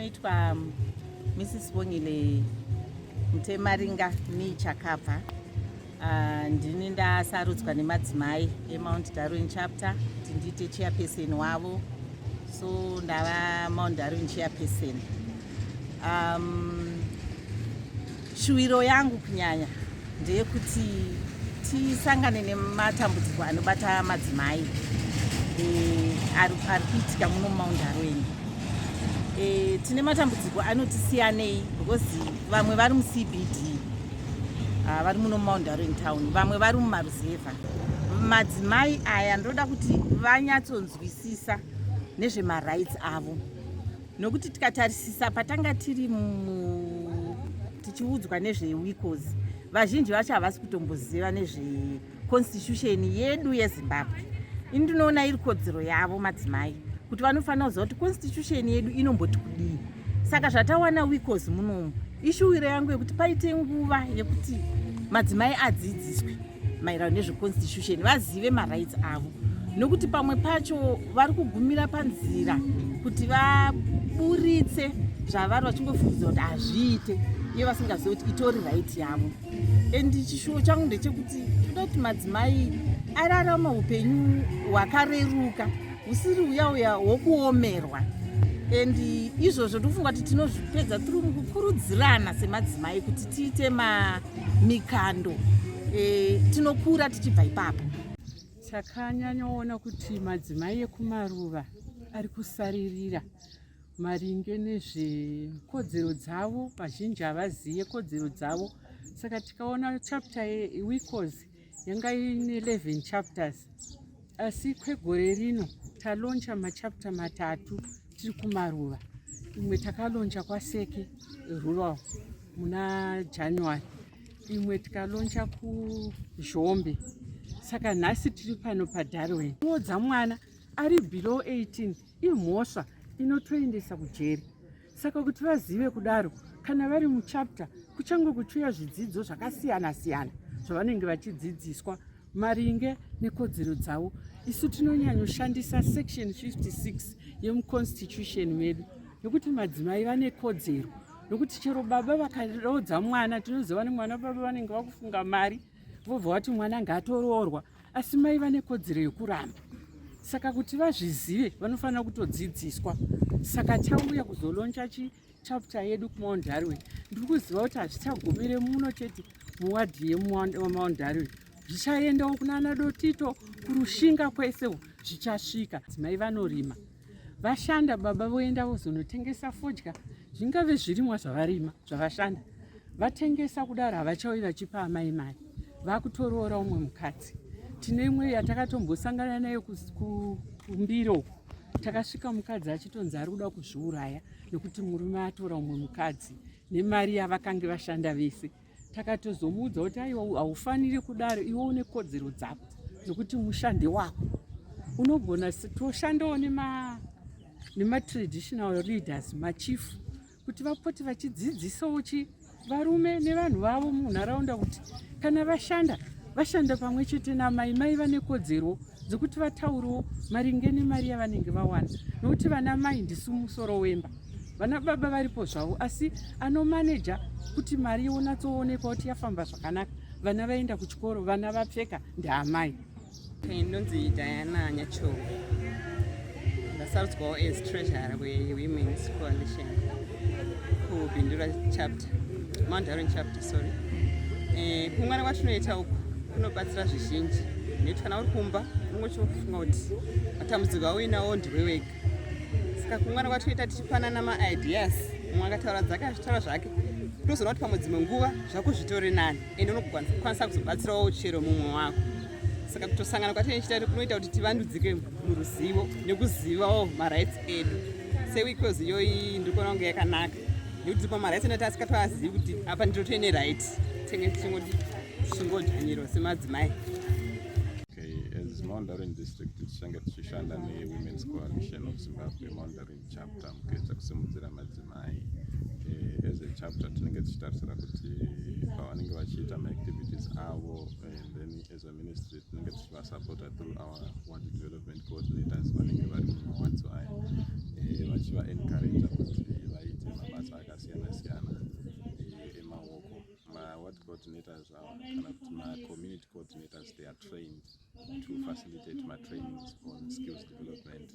Ndinoitwa Mrs Bongile Mutemaringa Nichakabva. Ndini ndasarudzwa nemadzimai eMount Darwin Chapter kuti ndiite chairperson wavo, so ndava Mount Darwin chairperson. Shuwiro yangu kunyanya ndeyekuti tisangane nematambudziko anobata madzimai ari kuitika muno muMount Darwin. Tine matambudziko anotisiyanei because vamwe vari muCBD, vari muno muMount Darwin town, vamwe vari mumaruzevha. Madzimai aya ndoda kuti vanyatsonzwisisa nezvemarights avo, nokuti tikatarisisa patanga tiri tichiudzwa nezveWICOZ, vazhinji vacho havasi kutomboziva nezveconstitution yedu yeZimbabwe. Ini ndinoona iri kodzero yavo madzimai kuti vanofanira kuziva kuti constitution yedu inomboti kudii. Saka zvatawana WICOZ munomu, ishuwiro yangu yekuti paite nguva yekuti madzimai adzidziswe maererano nezveconstitution, vazive marights avo, nokuti pamwe pacho vari kugumira panzira kuti vaburitse zvavari vachingofungidzira kuti hazviite, iye vasingazivi kuti itori right yavo. And chishuwo changu ndechekuti toda kuti madzimai ararama upenyu hwakareruka, husiri uya uya hwokuomerwa. And izvozvo ndikufunga kuti tinozvipedza through mukukurudzirana semadzimai kuti tiite mamikando. Tinokura tichibva ipapo. Takanyanyoona kuti madzimai ekumaruva ari kusaririra maringe nezvekodzero dzavo. Vazhinji havaziye kodzero dzavo. Saka tikaona chapter yeWICOZ yanga ine 11 chapters, asi kwegore rino talauncha machapter matatu tiri kumaruva. Imwe takalauncha kwaSeke Rural muna January, imwe tikalauncha kuZhombe, saka nhasi tiri pano paDarwin. Kuodza mwana ari below 18 imhosva inotoendesa kujeri. Saka kuti vazive kudaro, kana vari muchapter kuchange kuchiuya zvidzidzo zvakasiyana siyana zvavanenge vachidzidziswa maringe nekodzero dzavo. Isu tinonyanyoshandisa section 56 yemuconstitution medu, nekuti madzimai vane kodzero, nokuti chero baba vakarodza mwana, tinoziva nemwana baba vanenge vakufunga mari, vobva vati mwana ngaatoroorwa, asi mai vane kodzero yekuramba. Saka kuti vazvizive vanofanira kutodzidziswa. Saka tauya kuzolauncha chapter yedu kuMount Darwin. Ndiri kuziva kuti hazvichagumire muno chete muwadhi yeMount Darwin, zvichaendawo kunana Dotito, kuRushinga, kwese zvichasvika. Dzimai vanorima, vashanda, baba voenda vozonotengesa fodya, zvingave zvirimwa zvavarima, zvavashanda vatengesa kudaro, havachauyi vachipa amai mari, vakutoroora umwe mukadzi. Tine imwe yatakatombosangana nayo kumbiro uku. Takasvika mukadzi achitonzi ari kuda kuzviuraya nekuti murume atora umwe mukadzi nemari yavakange vashanda vese. Takatozomuudza kuti aiwa, haufaniri kudaro, iwe une kodzero dzako dzekuti mushande wako unogona. Toshandawo nematraditional leaders, machief, kuti vapote vachidzidzisawo chi varume nevanhu vavo munharaunda kuti kana vashanda, vashanda pamwe chete namai, mai vane kodzero dzekuti vataurewo maringe nemari yavanenge vawana, nokuti vana mai ndisu musoro wemba. Vana baba varipo zvavo, asi anomaneja kuti mari ionatsoonekwa kuti yafamba zvakanaka, vana vaenda kuchikoro, vana vapfeka, ndeamai. Ndinonzi Diana Nyacho, ndasarudzwawo as treasurer weWomen's Coalition kuBindura chapter, Mount Darwin chapter, sorry. Kuungana kwatinoita uku kunobatsira zvizhinji, nekuti kana uri kumba unongochofunga kuti matambudziko auinawo ndiwe wega. Saka kuungana kwatinoita tichipanana maideas, mumwe akataura dzake, achitaura zvake, kutozoona kuti pamwe dzimwe nguva zvako zvitori nani, ende unokwanisa kuzobatsirawo chero mumwe wako. Saka kutosangana kwatinoita kunoita kuti tivandudzike muruzivo nekuzivawo marights edu. SeWICOZ iyoyi ndiri kuona kunge yakanaka, nekuti pamarights edu tasikatoazivi kuti apa ndinotoine right, tenge tichingoti tichingodzvanyirwa semadzimai. Okay, as Mount Darwin District tichange tichishanda neWomen's Coalition of Zimbabwe Mount Darwin Chapter mukuedza kusimudzira madzimai. As a chapter tinenge tichitarisira kuti pavanenge vachiita maactivities avo, and then as a ministry tinenge tichivasupporta through our ward development coordinators vanenge vari mumawards aya, vachivaencouragea kuti vaite Macoordinators ava kana kuti macommunity coordinators, they are trained to facilitate matrainings on skills development.